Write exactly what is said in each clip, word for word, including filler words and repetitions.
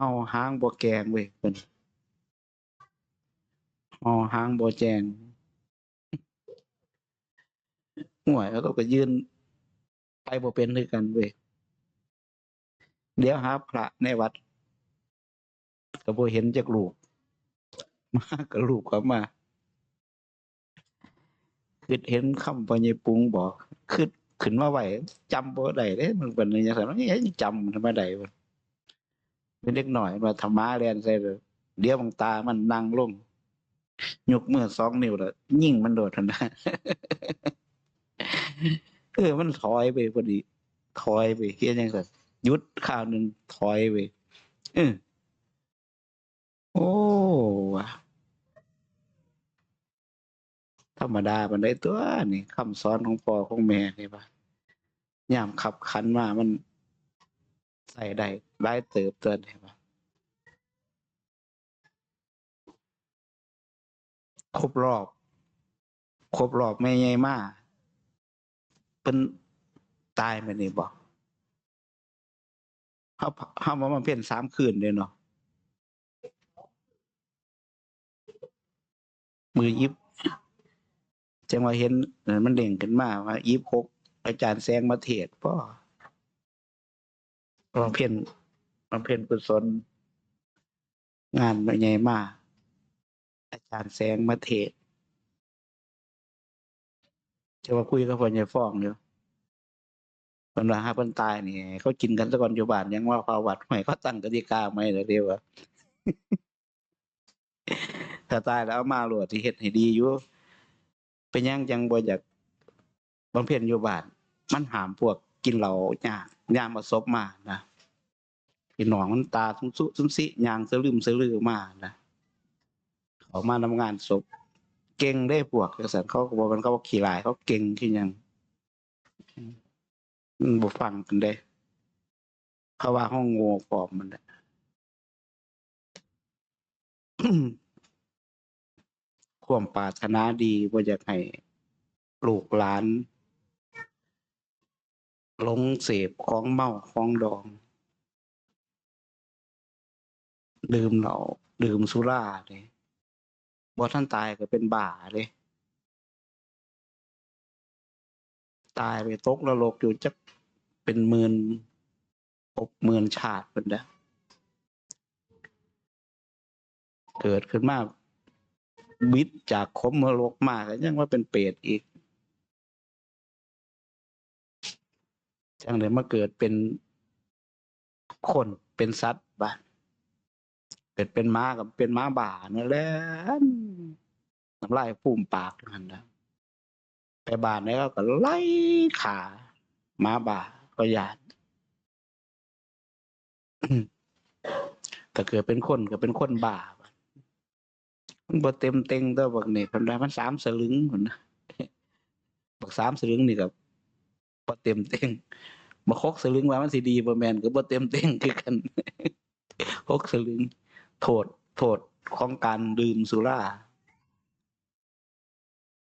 เฮาหางบ่แกงเว้ยเพิ่น เฮาหางบ่แจง ห่วย แล้วก็ยืนไปบ่เป็นคือกันเว้ย เดี๋ยวหาพระในวัด ก็บ่เห็นจักรูป มาก็รูปกลับมา คิดเห็นคำพ่อใหญ่ปุงบอก คิดขึ้นมาไว้ จำบ่ได้เด้ มันเป็นจังซั่น เอ๊ะ จำมันมาได้วะ เป็นเด็กน้อยว่าถ้าหมาแล่นใส่เลย เดี๋ยวบังตามันนั่งลง ยกมือสองนิ้วแล้วยิงมันโดดหั้นนะ เออ มันถอยไปพอดี ถอยไป เฮ็ดจังซั่น หยุดคราวหนึ่ง ถอยไป เออ โอ้ วะ ธรรมดาปานใดตัวนี่ คำสอนของพ่อของแม่นี่ว่า ยามคับขันมามันใช้ได้หลายเติบตัวนี่ว่า ครบรอบ ครบรอบแม่ใหญ่มา เพิ่นตายมื้อนี้บ่ เฮา เฮามาบำเพ็ญสามคืนเด้เนาะ มื้อยิบ จังว่าเห็น เอ่อ มันเด้งขึ้นมาว่า ยิบหก อาจารย์แสงมาเทศน์ พ้อ บำเพ็ญ บำเพ็ญกุศล งานใหญ่มา อาจารย์แสงมาเทศน์ จะว่าคุยกับพ่อใหญ่ฟ้องอยู่ เพิ่นว่าหาเพิ่นตายนี่ เขากินกันซะก่อนอยู่บ้าน ยังว่าเข้าวัด ห้วย เขาตั้งกติกาใหม่แล้วเด้ว่า ถ้าตายแล้วเอามาโลด สิเฮ็ดให้ดีอยู่ เป็นหยังจังบ่อยากบำเพ็ญอยู่บ้าน มันห้ามพวกกินเหล้ายาก ยามเอาศพมานะ พี่น้องมันตาซุมซุซุมซิ ย่างสะลึมสะลือมานะ เขามานำงานศพ เก่งเด้พวกจังซั่น เขาก็บ่แม่นเขาว่าขี้ร้าย เขาเก่งคือหยัง มันบ่ฟังกันเด้ เขาว่าเฮาโง่พร้อมมันแหละ ความปรารถนาดี บ่อยากให้ลูกหลานหลงเสพของเมาของดอง ดื่มเหล้า ดื่มสุราเด้ บ่ทันตายก็เป็นบ้าเด้ ตายไปตกนรกอยู่จักเป็นหมื่นภพหมื่นชาติพุ้นเด้อ เกิดขึ้นมาบิดจากขมนรกมาก็ยังว่าเป็นเปรตอีก จั่งได้มาเกิดเป็นคน เป็นสัตว์บาด เกิดเป็นหมาก็เป็นหมาบ้านั่นแหละ น้ำลายฟูมปากอยู่หั่นล่ะ ไปบ้านใดเขาก็ไล่ฆ่าหมาบ้า เขาย้าน ถ้าเกิดเป็นคนก็เป็นคนบ้า มันบ่เต็มเต็งตัวบักนี่ เพิ่นว่ามันสามสลึงพุ้นนะ บักสามสลึงนี่ก็บ่เต็มเต็ง บักหกสลึงว่ามันสิดีบ่แม่น ก็บ่เต็มเต็งคือกัน หกสลึง โทษ โทษของการดื่มสุรา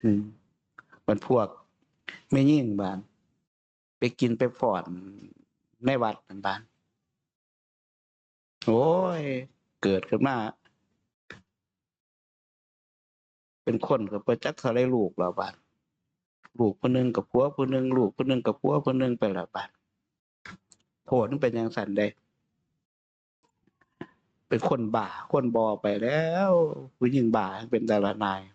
อืม มันพวกแม่หญิงบาด ไปกินไปฟ้อนในวัดนั่นบาด โอ้ย เกิดขึ้นมา เป็นคนก็บ่จักเท่าใดลูกแล้วบาด ลูกผู้หนึ่งกับผัวผู้หนึ่ง ลูกผู้หนึ่งกับผัวผู้หนึ่งไปแล้วบาด โทษมันเป็นจั่งซั้นเด้ เป็นคนบ้า คนบอไปแล้ว ผู้หญิงบ้าเป็นแต่ละนาย อา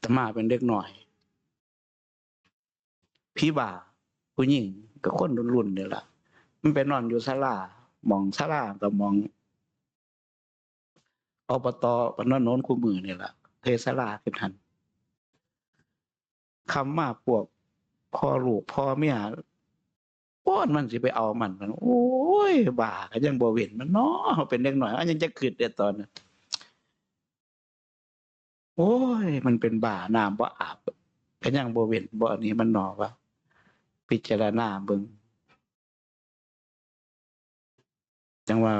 ตมาเป็นเด็กน้อย ผีบ้า ผู้หญิงก็คนรุ่นๆ นี่ล่ะ มันไปนอนอยู่ศาลา หม่องศาลาก็หม่อง อบต บ้านโนนคู่มือนี่ล่ะ เทศาลาขึ้นหั่น ค่ำมาพวกพ่อลูกพ่อเมีย โอ้ย มันสิไปเอามัน มัน โอ้ย บ้า ก็ยังบ่เว้นมันเนาะ เฮาเป็นเด็กน้อย เฮายังจะคิดเด้ตอนนั้น โอ้ย มันเป็นบ้า น้ำบ่อาบ ก็ยังบ่เว้น บ่อันนี้มันเนาะ ว่า พิจารณาเบิ่ง จั่งว่า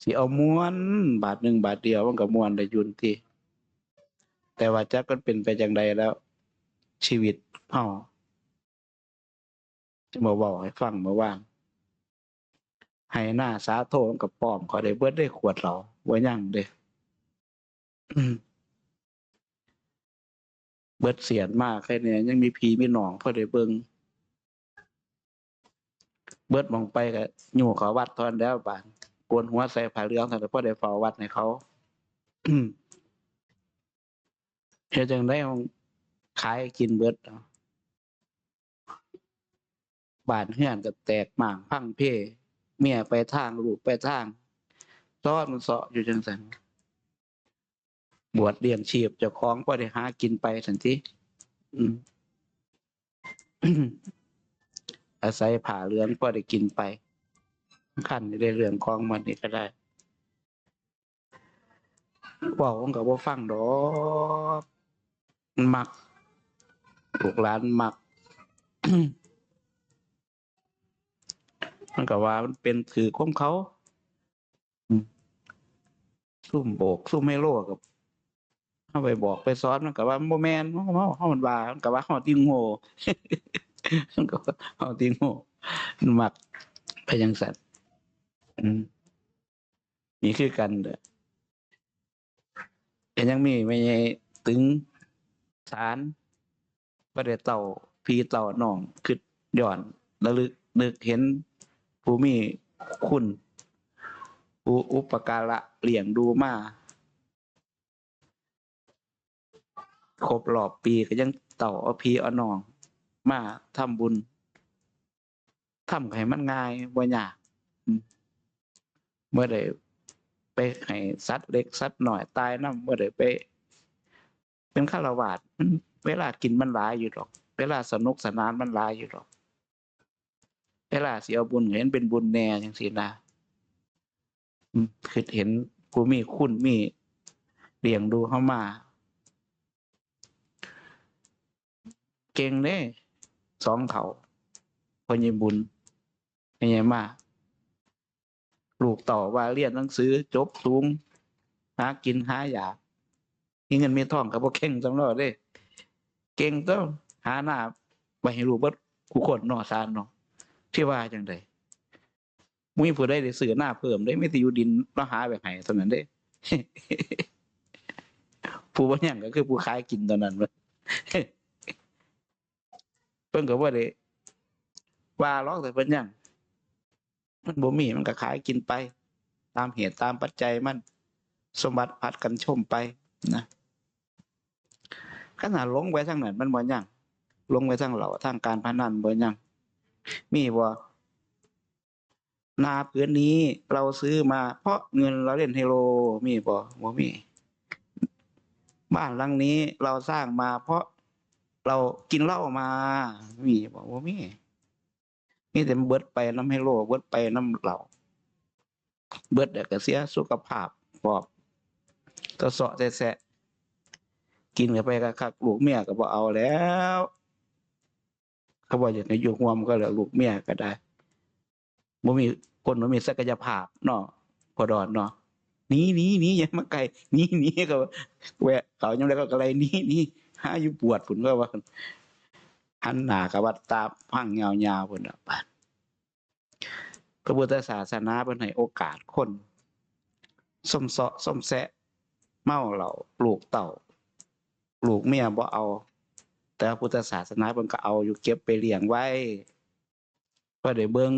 สิเอาม่วนบาดหนึ่งบาดเดียวมันก็ม่วนได้อยู่ติ แต่ว่าจักมันเป็นไปจั่งใดแล้ว ชีวิตเฮา จั่งมาเว้าให้ฟังเมื่อวาน ให้หน้าสาโทมันก็ป้อมเขาได้เบิดได้ขวดเหล้า บ่ยังเด้ เบิดเสียนมาแค่นี้ยังมีพี่มีน้องพอได้เบิ่ง เบิดหม่องไปก็อยู่เขาวัดเท่านั้นแล้วบาด โกนหัวใส่ผ้าเหลืองเท่านั้นพอได้เฝ้าวัดให้เขา เฮ็ดจั่งใด๋ ขายกินเบิด บ้านเฮือนก็แตกม้างพังเพ เมียไปทาง ลูกไปทาง ซ้อนเซาะอยู่จั่งซั่น บวชเลี้ยงชีพเจ้าของพอได้หากินไปซั่นติ อืม อาศัยผ้าเหลืองพอได้กินไป คันอยู่ในเรื่องของมันนี่ก็ได้ เว้ามันก็บ่ฟังดอก มันมัก ลูกหลานมัก มันก็ว่ามันเป็นถือของเขา อืม ซุมโบก ซุมไฮโลกับ เฮาไปบอกไปสอนมันก็ว่ามันบ่แม่น เฮา เฮา เฮามันว่า มันก็ว่าเฮาติโง่ มันก็ว่าเฮาติโง่ มันมักไปจั่งซั่น อืม นี่คือกันเด้อ ก็ยังมีแม่ใหญ่ตึงสาร บ่ได้เต้าพี่เต้าน้อง คิดย้อนระลึกนึกเห็นผู้มีคุณ ผู้อุปการะเลี้ยงดูมา ครบรอบปีก็ยังเต้าเอาพี่เอาน้องมาทำบุญ ทำให้มันง่าย บ่ยาก อืม บ่ได้ไปให้สัตว์เล็กสัตว์น้อยตายนำ บ่ได้ไป เป็นฆราวาส มัน เวลากินมันหลายอยู่ดอก เวลาสนุกสนานมันหลายอยู่ดอก เวลาสิเอาบุญก็เห็นเป็นบุญแน่จั่งซี้นะ อืม คิดเห็นผู้มีคุณ มีเลี้ยงดูเฮามา เก่งเด้ สองเฒ่า พ่อใหญ่บุญ แม่ใหญ่มา ลูกเต้าว่าเรียนหนังสือจบสูง หากินหาอยาก มีเงินมีทองก็บ่เก่งส่ำลาวเด้ เก่งตั๊ว หาหน้าไว้ให้ลูกเบิดคู่คนเนาะ สารเนาะ สิว่าจั่งใด๋ บ่มีผู้ใดได้ซื้อนาเพิ่มเด้ มีแต่อยู่ดินลาวหาไว้ให้เท่านั้นเด้ ผู้บ่ยังก็คือผู้ขายกินเท่านั้น เพิ่นก็บ่ได้ว่าหรอก แต่เพิ่นยัง มันบ่มีมันก็ขายกินไป ตามเหตุตามปัจจัยมัน สมบัติผัดกันชมไปนะ ขนาดหลงไปทางนั้นมันบ่ยัง หลงไปทางเหล้า ทางการพนันบ่ยัง มีบ่ นาผืนนี้เราซื้อมาเพราะเงินเราเล่นไฮโล มีบ่ บ่มี บ้านหลังนี้เราสร้างมาเพราะเรากินเหล้ามา มีบ่ บ่มี มีแต่เบิดไปนำไฮโล เบิดไปนำเหล้า เบิดแล้วก็เสียสุขภาพ พอกเซาะๆแซะๆ กินเข้าไปคักๆ ลูกเมียก็บ่เอาแล้ว เขาบ่อยากให้อยู่ร่วมก็แล้ว ลูกเมียก็ได้ บ่มี คนบ่มีศักยภาพเนาะ พ่อดอนเนาะ หนี หนี หนี อย่ามาใกล้ หนี หนี ก็แวะเขายามใด๋เขาก็ไล่หนี หนี หาอยู่บวชพุ้น เขาว่า หันหน้าเข้าวัดตาพังยาวๆพุ้นน่ะ บาด พระพุทธศาสนาเพิ่นให้โอกาสคน ซมเซาะซมแซะ เมาเหล้า ลูกเต้า ลูกเมียบ่เอา แต่ว่าพุทธศาสนาเพิ่นก็เอาอยู่ เก็บไปเลี้ยงไว้ พอได้เบิ่ง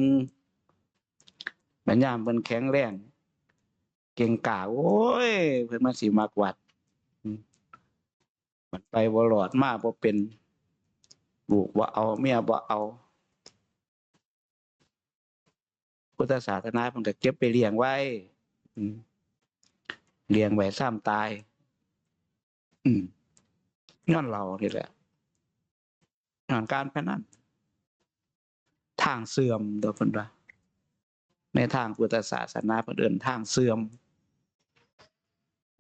บัดยามเพิ่นแข็งแรง เก่งกล้า โอ้ย เพิ่นมาสิมักวัด อืม มันไปบ่รอด มาบ่เป็น ลูกบ่เอา เมียบ่เอา พุทธศาสนาเพิ่นก็เก็บไปเลี้ยงไว้ อืม เลี้ยงไว้ซามตาย อืม ย้อนเหล้านี่แหละ ย้อนการพนัน ทางเสื่อมตั๊วเพิ่นว่า ในทางพุทธศาสนาเพิ่นเอิ้นทางเสื่อม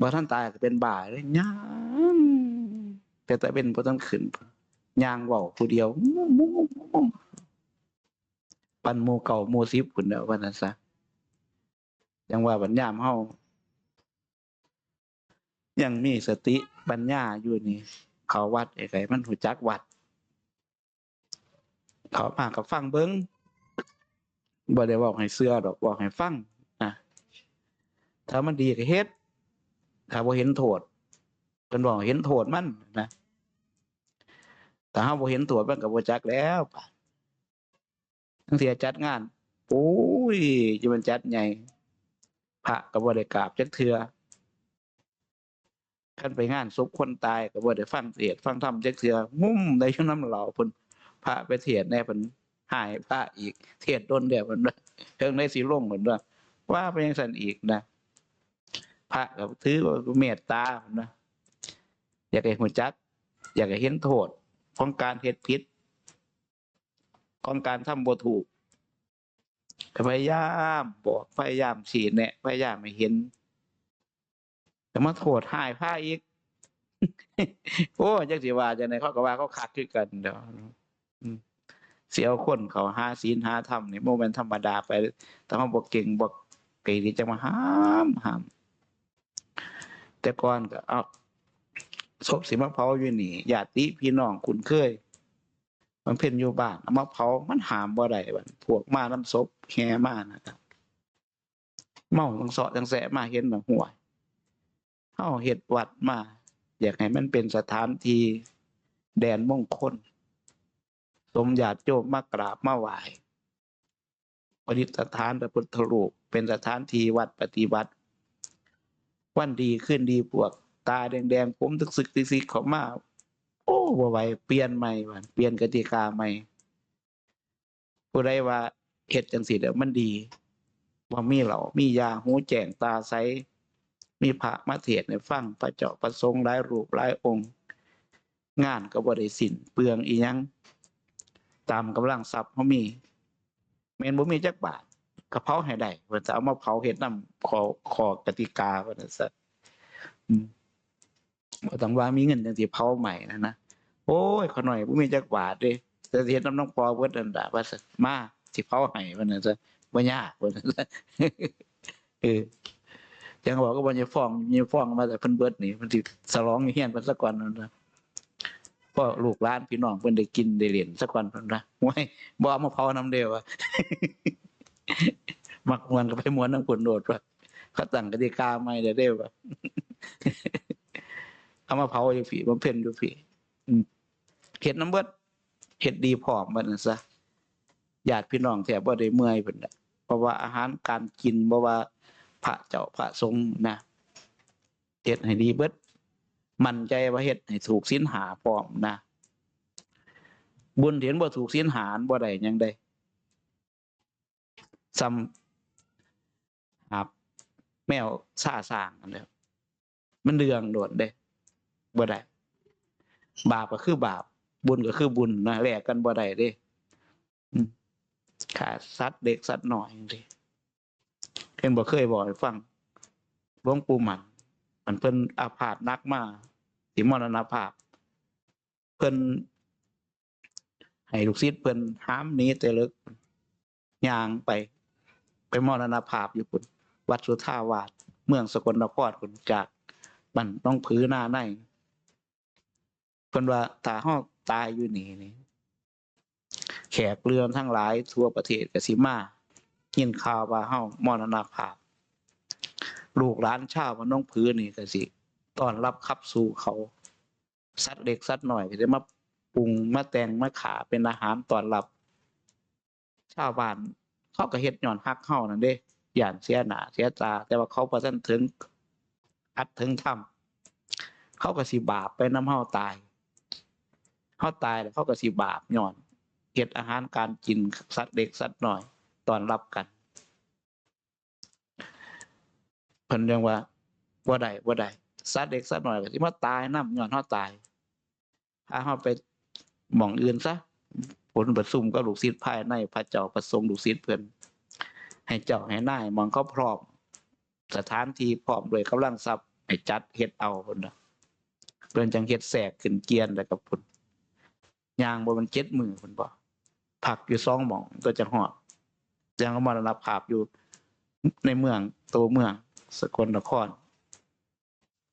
บ่ทันตายก็เป็นบ้าเลย ย่าง แต่ตะเว็นบ่ทันขึ้น ย่างเว้าผู้เดียว ปั่นหมู่เก้าหมู่สิบพุ้นแหล้ว ว่าซั่นซะ จั่งว่าบัดยามเฮายังมีสติปัญญาอยู่นี่ เข้าวัดให้ไกล มันรู้จักวัด เข้ามาก็ฟังเบิ่ง บ่ได้เว้าให้เชื่อดอก เว้าให้ฟังนะ ถ้ามันดีก็เฮ็ด ถ้าบ่เห็นโทษ เพิ่นเว้าเห็นโทษมันนะ ถ้าเฮาบ่เห็นโทษมันก็บ่จักแล้ว บาด จั่งซี้จัดงาน โอ้ย จะมันจัดใหญ่ พระก็บ่ได้กราบจักเทื่อ คันไปงานศพคนตายก็บ่ได้ฟังเทศน์ฟังธรรมจักเทื่อ งุ้มได้อยู่นำเหล้าพุ้น พระไปเทศน์แหน่ เพิ่นฮ้ายพระอีก เทศน์โดนแล้วเพิ่นว่า เทิงใดสิลงเพิ่นว่า ว่าไปจั่งซั้นอีกนะ พระก็ถือว่าเมตตาเพิ่นว่า อยากให้ฮู้จัก อยากให้เห็นโทษของการเฮ็ดผิด ของการทำบ่ถูก ก็พยายามบอก พยายามชี้แนะ พยายามให้เห็น แต่มาโทษฮ้ายพระอีก โอ้ จักสิว่าจั่งใด เขาก็ว่าเขาคักคือกันเด้อ อืม สิเอาคนเข้าหาศีลหาธรรมนี่บ่แม่นธรรมดาไป ถ้าเฮาบ่เก่งบ่เก่งนี่จั่งมาห้าม ห้าม แต่ก่อนก็ เอ้า ศพสิมาเผาอยู่นี่ ญาติพี่น้องคุ้นเคย บำเพ็ญอยู่บ้าน เอามาเผา มันห้ามบ่ได้บัด พวกมานำศพแห่มานะครับ เมาจั่งเซาะจั่งแซะมา เห็นแล้ว ห้วย เฮาเฮ็ดวัดมา อยากให้มันเป็นสถานที่แดนมงคล สมญาติโยมมากราบมาไหว้ ประดิษฐานพระพุทธรูป เป็นสถานที่วัดปฏิบัติ วันดีคืนดี พวกตาแดงๆ ผมตึกๆ เข้ามา โอ้ บ่ไหว เปลี่ยนใหม่บัด เปลี่ยนกติกาใหม่ ผู้ใดว่าเฮ็ดจั่งซี้แล้วมันดี ว่ามีเหล้า มียา หูแจ้งตาใส มีพระมาเทศน์ให้ฟัง พระเจ้าพระสงฆ์หลายรูปหลายองค์ งานก็บ่ได้สิ้นเปลืองอิหยัง ตามกำลังทรัพย์เฮามี แม่นบ่มีจักบาท ก็เผาให้ได้ เพิ่นจะเอามาเผาเฮ็ดนำข้อ ข้อกติกา ว่าซั่นซะ อืม บ่ต้องว่ามีเงินจั่งสิเผาไหม้นะนะ โอ้ย ข้าน้อยบ่มีจักบาทเด้ แต่สิเฮ็ดนำหลวงพ่อเบิดนั่นล่ะ ว่าซั่น มา สิเผาให้ ว่าซั่นซะ บ่ยาก ว่าซั่นซะ เออ จั่งว่าก็บ่ได้ฟ้อง มีฟ้องมาแต่เพิ่นเบิดนี่ เพิ่นสิฉลองอยู่เฮือนเพิ่นซะก่อนนั่นนะ พอลูกหลานพี่น้องเพิ่นได้กินได้เล่นซะก่อนเพิ่นว่า โอ้ย บ่เอามาเผานำเด้อ ว่า มักม่วนก็ไปม่วนนำเพิ่นโลด ว่า เขาตั้งกติกาใหม่แล้วเด้อ ว่า เอามาเผาอยู่พี้ บำเพ็ญอยู่พี้ อืม เฮ็ดนำเบิด เฮ็ดดีพร้อม ว่าซั่นซะ ญาติพี่น้องแทบบ่ได้เมื่อยเพิ่นน่ะ เพราะว่าอาหารการกิน บ่ว่าพระเจ้าพระสงฆ์นะ เฮ็ดให้ดีเบิด มั่นใจว่าเฮ็ดให้ถูกศีลห้าพร้อมนะ บุญที่มันบ่ถูกศีลห้า มันบ่ได้หยังเด้ ส่ำหาบแมวซ่าซ่างนั่นแหละ มันเรื่องโดดเด้ บ่ได้ บาปก็คือบาป บุญก็คือบุญนะ แลกกันบ่ได้เด้ อืม ฆ่าสัตว์เล็กสัตว์น้อยจั่งซี้ เพิ่นบ่เคยบอกให้ฟัง หลวงปู่หมั่น อันเพิ่นอาพาธหนักมา สิมรณภาพ เพิ่นให้ลูกศิษย์เพิ่นหามหนีแต่เลิก ย่างไป ไปมรณภาพอยู่พุ้น วัดสุทธาวาส เมืองสกลนครพุ้น จากบ้านหนองผือนาใน เพิ่นว่าถ้าเฮาตายอยู่นี่นี่ แขกเรือนทั้งหลายทั่วประเทศก็สิมา ยินข่าวว่าเฮามรณภาพ ลูกหลานชาวบ้านหนองผือนี่ก็สิต้อนรับขับสู้เขา สัตว์เล็กสัตว์น้อยก็สิมาปรุงมาแต่งมาฆ่าเป็นอาหารต้อนรับ ชาวบ้านเขาก็เฮ็ดย้อนฮักเฮานั่นเด้ ย้านเสียหน้าเสียตา แต่ว่าเขาบ่ทันถึงอัตถึงธรรม เขาก็สิบาปไปนำเฮาตาย เฮาตายแล้วเขาก็สิบาปย้อนเฮ็ดอาหารการกินสัตว์เล็กสัตว์น้อยต้อนรับกัน เพิ่นจั่งว่า บ่ได้ บ่ได้ สัตว์เล็กสัตว์น้อยก็สิมาตายนำย้อนเฮาตาย พาเฮาไปหม่องอื่นซะ เพิ่นประชุมกับลูกศิษย์ภายใน พระเจ้าพระสงฆ์ลูกศิษย์เพิ่น ให้เจ้าให้นายหม่องเขาพร้อม สถานที่พร้อมด้วยกำลังทรัพย์ ให้จัดเฮ็ดเอา เพิ่นน่ะ เพิ่นจั่งเฮ็ดแทรกขึ้นเกวียนแล้วก็พุ้น ย่างบ่แม่นเจ็ดมื้อพุ้นบ่ พักอยู่สองหม่องก็จั่งฮอด จั่งมรณภาพอยู่ในเมือง โตเมืองสกลนคร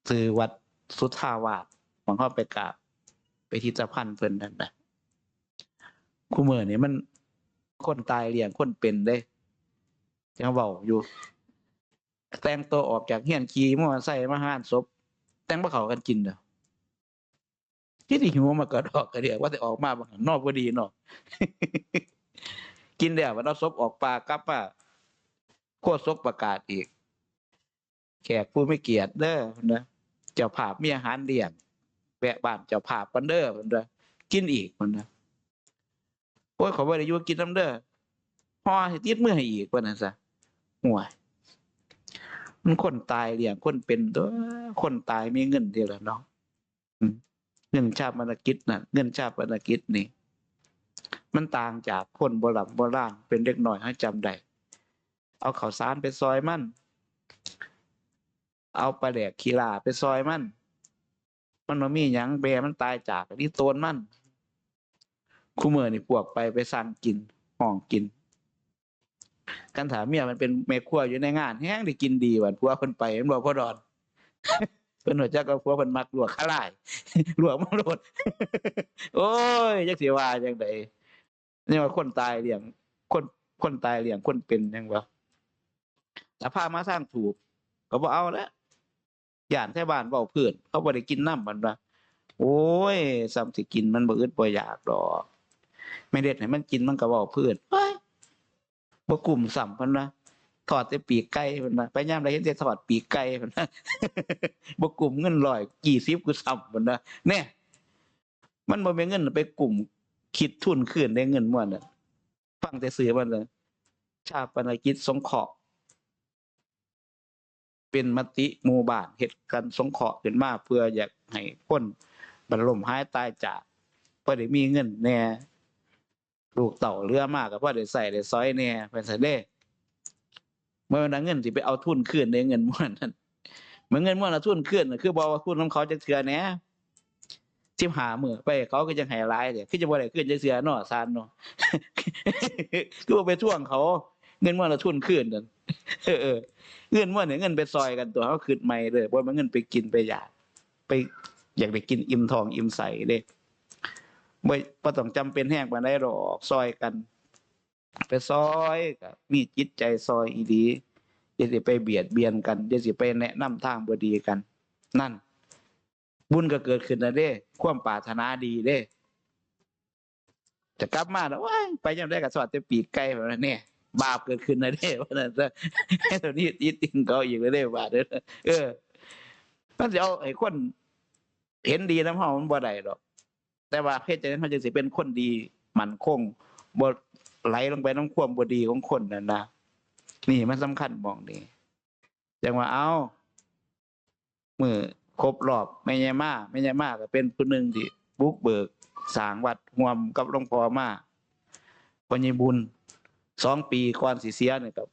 ชื่อวัดสุทธาวาส หม่องเฮาไปกราบ ไปพิพิธภัณฑ์เพิ่นนั่นน่ะ คุมื้อนี้มันคนตายเลี้ยงคนเป็นเด้ ยังเว้าอยู่ แต่งตัวออกจากเฮือน ขี่มอเตอร์ไซค์มาหาศพ แต่งบ่เข้ากันกินเด้อ ที่ที่หิวมากระดอกกระเดีย ว่าแต่ออกมาบางนอกพอดีเนาะ กินแล้วบัดเอาศพออกป่ากลับมา โฆษกประกาศอีก แขกผู้มีเกียรติเด้อนะ เจ้าภาพมีอาหารเลี้ยง แวะบ้านเจ้าภาพกันเด้อเพิ่นว่า กินอีกเพิ่นว่า โอ้ย ขอยบ่ได้อยู่กินนำเด้อ ห่อให้ติดมือให้อีก ว่าซั่นซะ ห่วย มันคนตายเลี้ยงคนเป็นตัว คนตายมีเงินเด้ล่ะเนาะ อืม เงินฌาปนกิจน่ะ เงินฌาปนกิจนี่ มันต่างจากคนโบราณโบราณ เป็นเด็กน้อย เฮาจำได้ เอาข้าวสารไปซอยมัน เอาปลาแดกขี้หล้าไปซอยมัน มันบ่มีหยัง แม่มันตายจาก นี่โตนมัน คุมื้อนี่พวกไป ไปสั่งกิน ฮ้องกิน คันถ้าเมียมันเป็นแม่ครัวอยู่ในงาน แฮงได้กินดี บัดผัวเพิ่นไป แม่นบ่พ่อดอน เพิ่นรู้จักว่าผัวเพิ่นมักลวกขาหล้าย ลวกมาโลด โอ้ย จักสิว่าจั่งใด นี่ว่าคนตายเลี้ยง คน คนตายเลี้ยงคนเป็น หยังวะ ถ้าพามาทางถูก ก็บ่เอาแล้ว ย้านไทบ้านเว้าพื้น เขาบ่ได้กินนำ เพิ่นว่า โอ้ย ส่ำสิกินมันบ่อึดบ่อยากดอก แม่นเฮ็ดให้มันกินมันก็เว้าพื้น เฮ้ย บ่กุ้มซ้ำ เพิ่นว่า ทอดแต่ปีกไก่ เพิ่นว่า ไปยามใดเห็นแต่ทอดปีกไก่ เพิ่นว่า บ่กุ้มเงินร้อยยี่สิบกูซ้ำ เพิ่นว่า แน่ มันบ่แม่นเงินไปกุ้ม คิดทุนคืนได้เงินม่วนน่ะ ฟังแต่ชื่อมันน่ะ ฌาปนกิจสงเคราะห์ เป็นมติหมู่บ้าน เฮ็ดกันสงเคราะห์ขึ้นมา เพื่ออยากให้คนบัดล้มหายตายจาก พอได้มีเงินแหน่ ลูกเต้าเหลือมาก็พอได้ใช้ได้สอยแหน่ ว่าซั่นเด้ บ่แม่นว่าเงินสิไปเอาทุนคืนเด้ เงินม่วนนั่น มันเงินม่วนเอาทุนคืนน่ะ คือบ่เอาทุนนำเขาจักเทื่อแหน่ สิบห้ามื้อไป เขาคือจั่งให้หลายแท้ คือจั่งบ่ได้คืนจักเทื่อเนาะ ศาลเนาะ คือบ่ไปทวงเขา เงินม่วนเอาทุนคืนนั่น เออ เออ เงินม่วนเนี่ย เงินไปซอยกันตัว เฮาคิดใหม่เด้อ บ่แม่นเงินไปกินไปอยาก ไป อยากได้กินอิ่มท้องอิ่มไส้เด้ บ่ บ่ต้องจำเป็นแฮงปานใดดอก ซอยกัน ไปซอย ก็มีจิตใจซอยอีหลี อย่าสิไปเบียดเบียนกัน อย่าสิไปแนะนำทางบ่ดีกัน นั่น บุญก็เกิดขึ้นแล้วเด้ ความปรารถนาดีเด้ จะกลับมาแล้ว ว้าย ไปยามใดก็ทอดแต่ปีกไก่ ว่าซั่น แน่ บาปเกิดขึ้นแล้วเด้ ว่าซั่นซะ เดี๋ยวนี้ติดติงเขาอีกแล้วเด้ บาปเด้อ เออ มันสิเอาให้คนเห็นดีนำเฮา มันบ่ได้ดอก แต่ว่าเฮ็ดจั่งใด๋เฮาจั่งสิเป็นคนดีมั่นคง บ่ไหลลงไปนำความบ่ดีของคนนั่นนะ นี่มันสำคัญหม่องนี้ จั่งว่า เอ้า มื้อครบรอบแม่ใหญ่มา แม่ใหญ่มาก็เป็นผู้หนึ่งที่บุกเบิกสร้างวัดร่วมกับหลวงพ่อมา พ่อใหญ่บุญ สองปีก่อนสิเสียนี่ก็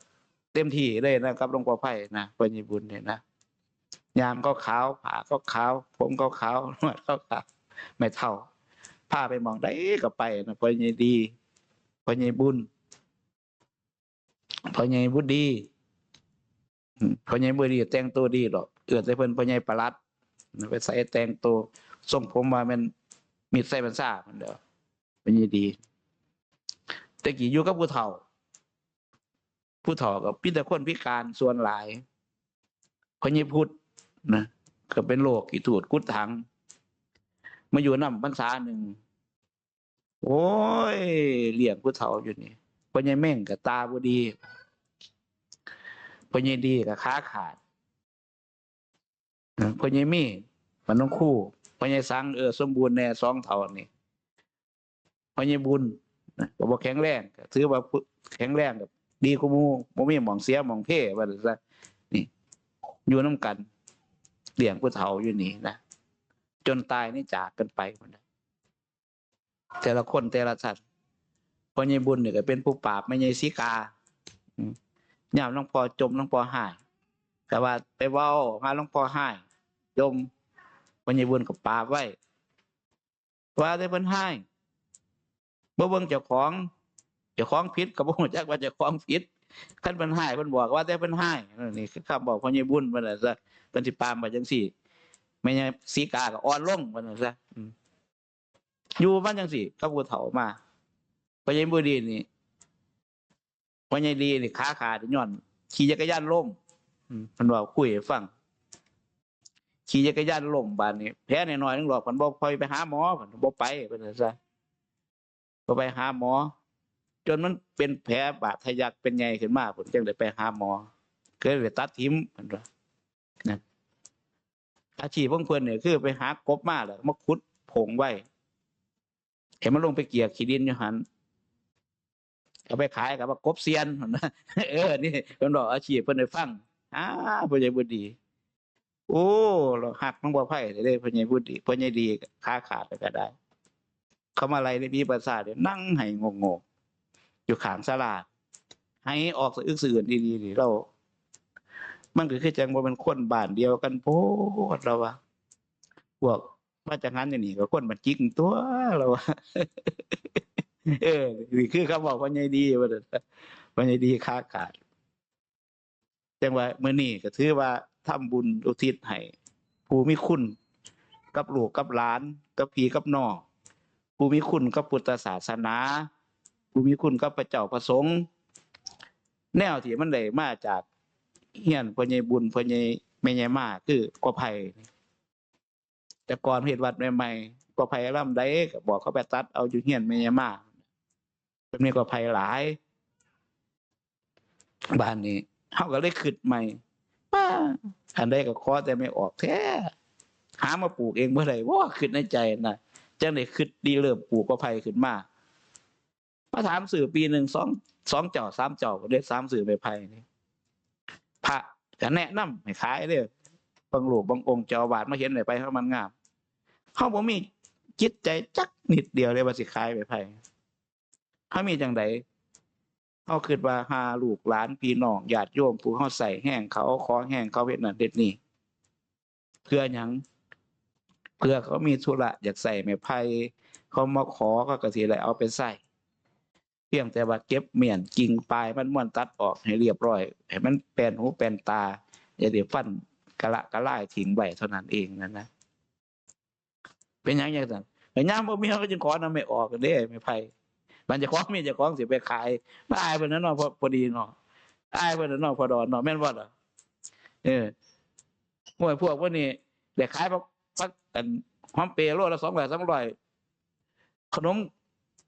เต็มที่เลยนะ กับหลวงพ่อไพนะ พ่อใหญ่บุญนี่นะ ยามขาวๆ ผ้าขาวๆ ผมขาวๆ หนวดขาวๆ แม่เฒ่า พาไปหม่องใดก็ไปนะ พ่อใหญ่ดี พ่อใหญ่บุญ พ่อใหญ่บุญดี อืม พ่อใหญ่บุญดีแต่งตัวดีดอก เอิ้นแต่เพิ่นพ่อใหญ่ปลัด ไปใส่แต่งตัว ทรงผมว่าแม่นมิตรไซบัญชา เพิ่นเด้อ พ่อใหญ่ดี แต่กี้อยู่กับผู้เฒ่า ผู้เฒ่าก็มีแต่คนพิการส่วนหลาย พ่อใหญ่พุทธนะ ก็เป็นโรคขี้ทูดกุดถัง มาอยู่นำพรรษาหนึ่ง โอ้ย เลี้ยงผู้เฒ่าอยู่นี่ พ่อใหญ่เม่งก็ตาบ่ดี พ่อใหญ่ดีก็ขาขาด เออ พ่อใหญ่มี บ้านหนองคู พ่อใหญ่สัง เออ สมบูรณ์แน่ สองเฒ่านี่ พ่อใหญ่บุญนะ ก็บ่แข็งแรง ก็ถือว่าผู้แข็งแรง ก็ดีกว่าหมู่ บ่มีหม่องเสียหม่องเพ ว่าซั่นซะ นี่ อยู่นำกัน เลี้ยงผู้เฒ่าอยู่นี่นะ จนตายนี่จากกันไป แต่ละคนแต่ละท่าน พ่อใหญ่บุญนี่ก็เป็นผู้ปราบแม่ใหญ่สีกา อืม ยามหลวงพ่อจ่มหลวงพ่อฮ้าย แต่ว่าไปเว้าหาหลวงพ่อฮ้าย จ่ม พ่อใหญ่บุญก็ปราบไว้ ว่าแต่เพิ่นฮ้าย บ่เบิ่งเจ้าของ เจ้าของผิดก็บ่รู้จักว่าเจ้าของผิด คันเพิ่นฮ้าย เพิ่นบอกว่าแต่เพิ่นฮ้าย นี่คือคำบอกพ่อใหญ่บุญ ว่าซั่นซะ เพิ่นสิปรามว่าจั่งซี้ แม่ใหญ่สีกาก็อ่อนลง ว่าซั่นซะ อืม อยู่มาจั่งซี้ กับผู้เฒ่ามา พ่อใหญ่บุญดีนี่ พ่อใหญ่ดีนี่ขาขาดย้อนขี่จักรยานล้ม อืม เพิ่นเว้าคุยให้ฟัง ขี่จักรยานล้ม บาดนี้แผลน้อยๆหนึ่งดอก เพิ่นบ่ค่อยไปหาหมอ เพิ่นบ่ไป เพิ่นว่าซะ บ่ไปหาหมอ จนมันเป็นแผลบาดทะยักเป็นใหญ่ขึ้นมา เพิ่นจั่งได้ไปหาหมอ ก็เลยตัดถิ้ม เพิ่นว่า นะ อาชีพของเพิ่นเนี่ยคือไปหากบมาแล้วมาขุดผงไว้ ให้มันลงไปเกลี่ยขี้ดินอยู่หั่น เอาไปขายก็ว่ากบเซียน เออ นี่เพิ่นบอกอาชีพเพิ่นให้ฟัง อ้า พ่อใหญ่บุญดี โอ้ เราฮักน้องบัวไพเด้ พ่อใหญ่บุญดี พ่อใหญ่ดี ขาขาดแล้วก็ได้ เขามาไล่ในผีปีศาจเนี่ย นั่งไห้งงๆ อยู่ข้างศาลา ไห้ออกสะอึกสะอื้นอีหลีนี่ เรา มันก็คือจั่งบ่แม่นคนบ้านเดียวกันโพด เราว่า พวกมาจั่งหันอย่างนี้ก็คนบ้านจิกตั๊ว เราว่า เออ นี่คือคำเว้าพ่อใหญ่ดี ว่าซั่น พ่อใหญ่ดีขาขาด จั่งว่ามื้อนี้ก็ถือว่าทำบุญอุทิศให้ผู้มีคุณกับลูกกับหลาน กับพี่กับน้อง ผู้มีคุณกับพุทธศาสนา ผู้มีคุณกับพระเจ้าพระสงฆ์ แนวที่มันได้มาจากเฮือนพ่อใหญ่บุญ พ่อใหญ่ แม่ใหญ่มา คือป้อไพ แต่ก่อนเฮ็ดวัดใหม่ๆ ป้อไพลำใดก็บอกเขาไปตัดเอาอยู่เฮือนแม่ใหญ่มา จนมีป้อไพหลาย บาดนี้เฮาก็เลยคิดใหม่ ป้า อันใดก็ขอแต่แม่ออกแท้ หามาปลูกเองบ่ได้บ่ คิดในใจนะ จั่งได้คิดริเริ่มปลูกป้อไพขึ้นมา มาถามซื้อปีหนึ่งสอง สองเจ้าสามเจ้า เด้ถามซื้อไม้ไผ่นี่ พระก็แนะนำให้ขายเด้ บางรูปบางองค์เจ้าอาวาสมาเห็นไม้ไผ่เฮามันงาม เฮาบ่มีจิตใจจักนิดเดียวเลยว่าสิขายไม้ไผ่ เฮามีจั่งใด เฮาคิดว่าหาลูกหลานพี่น้องญาติโยมผู้เฮาใช้แรงเขา ขอแรงเขาเฮ็ดนั่นเฮ็ดนี่ เพื่อหยัง เพื่อเขามีธุระอยากใช้ไม้ไผ่ เขามาขอ เขาก็สิได้เอาไปใช้ เพียงแต่ว่าเก็บเมี้ยนกิ่งปลายมันม่วนตัดออกให้เรียบร้อย ให้มันแปนหูแปนตา อย่าได้ฟันกะละกะลายทิ้งไว้เท่านั้นเองนั่นนะ เป็นหยังจั่งซั่น ก็ยามบ่มีเขาก็จึงขอนำไม้ออกเด้ ไม้ไผ่ มันเจ้าของมีเจ้าของสิไปขาย มาอายเพิ่นนะเนาะ พอ พอดีเนาะ อายเพิ่นนะเนาะ พ่อดอนเนาะ แม่นบ่ล่ะ เออ โอ้ย พวกพวกนี้ได้ขายผัก ผัก อัน หอมเปรย์โลละสองร้อยสามร้อย ขนม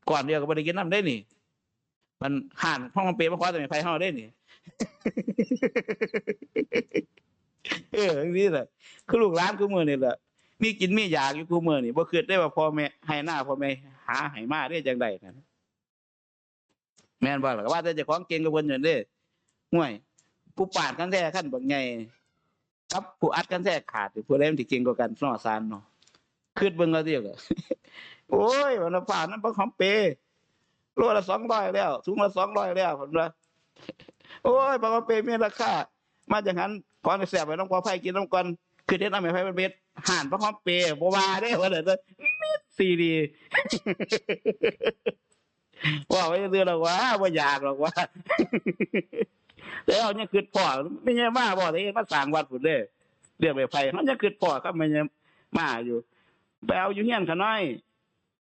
ก้อนเดียวก็บ่ได้กินนำเด้นี่ มันฮ้านหอมเปรย์มาขอแต่ไม้ไผ่เฮาเด้นี่ เออ จั่งซี้ล่ะ คือลูกหลานคุมื้อนี่ล่ะ มีกินมีอยากอยู่คุมื้อนี่ บ่คิดได้ว่าพ่อแม่ไฮ่นาพ่อแม่หาให้มาได้จั่งใดนั่น แม่นบ่ล่ะ ว่าแต่เจ้าของเก่งกว่าเพิ่นนั่นเด้ ห่วย ผู้ปาดกันแท้คันบักใหญ่ กับผู้อัดกันแท้ขาด ผู้ใดมันสิเก่งกว่ากันเนาะ ซานเนาะ คิดเบิ่งเอาติล่ะ โอ้ย ว่าน้ำฟ้าน้ำบักหอมเปรย์ โลละสองร้อยแล้ว ถุงละสองร้อยแล้ว เพิ่นว่า โอ้ย บักหอมเปรย์มีราคา มาจั่งหัน ของแซ่บๆ ให้น้องปอไผ่กินนำก่อน คือเฮ็ดเอาไม้ไผ่มันเม็ด ฮ้านบักหอมเปรย์ บ่ว่าเด้ ว่าซั่นเด้อ เม็ดซีดี ว่าไว้ซื่อๆ ดอกว่า บ่อยากดอกว่า แต่เฮายังคิดพ้อ แม่ใหญ่มาบ่ได้มาสร้างวัดพุ้นเด้ เรื่องไม้ไผ่ เฮายังคิดพ้อกับแม่ใหญ่มาอยู่ ไปเอาอยู่เฮือนข้าน้อย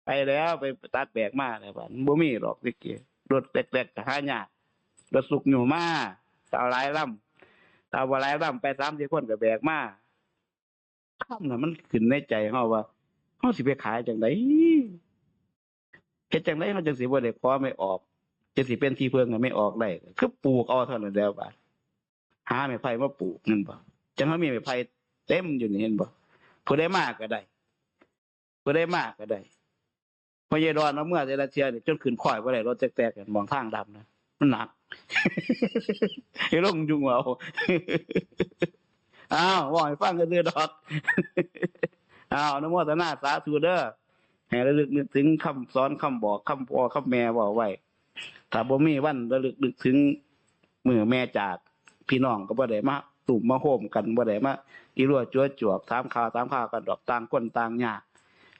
ไปแล้ว ไปตัดแบกมาแล้วบัด บ่มีดอกตะกี้ รถแต๊กๆ ก็หายาก รถสุกอยู่มา ก็เอาหลายลำ ถ้าบ่หลายลำ ไปสามสี่คนก็แบกมา คำน่ะมันขึ้นในใจเฮาว่า เฮาสิไปขายจั่งใด เฮ็ดจั่งใดเฮาจั่งสิบ่ได้ขอไม้ออก จั่งสิเป็นที่พึ่งให้ไม้ออกได้ คือปลูกเอาเท่านั้นแหล้วบาด หาไม้ไผ่มาปลูก แม่นบ่ จั่งเฮามีไม้ไผ่เต็มอยู่นี่ เห็นบ่ ผู้ใดมาก็ได้ ผู้ใดมาก็ได้ พ่อใหญ่ดอนเอาเมือแต่ละเทื่อนี่จนขึ้นคอยบ่ได้ รถแต๊กๆ นั่น หม่องทางดำนะ มันหนัก ให้ลงยุงเอา อ้าว เว้าให้ฟังซื่อๆ ดอก อ้าว อนุโมทนาสาธุเด้อ ให้ระลึกนึกถึงคำสอน คำบอก คำพ่อ คำแม่เว้าไว้ ถ้าบ่มีวันระลึกนึกถึงมื้อแม่จาก พี่น้องก็บ่ได้มาตุ้มมาโฮมกัน บ่ได้มาอีรัวจั่วจวก ถามข่าวถามข่าวกันดอก ต่างคนต่างยาก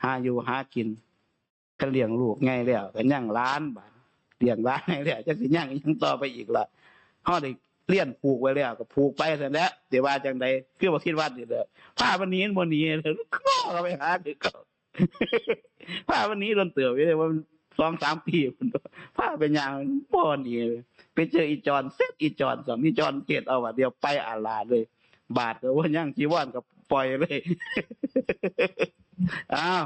หาอยู่หากิน คันเลี้ยงลูกใหญ่แล้วก็ยังหลานบาด เลี้ยงหลานใหญ่แล้วจักสิยังอิหยังต่อไปอีกล่ะ เฮาได้เรียนผูกไว้แล้วก็ผูกไปซั่นแหละ สิว่าจั่งใด คือบ่คิดว่านี่แหละ พามันหนีมันบ่หนี คอก็ไปหาคือเก่า พามันหนีโดนเติบอยู่เด้ ว่ามัน สองสามปีพุ้น พาไปย่างบ่หนี ไปเจออีจอน เสร็จอีจอน สองอีจอนเทศเอาว่าเดี๋ยวไปอาลาเลย บาทก็บ่ยัง จีวรก็ปล่อยเลย อ้าว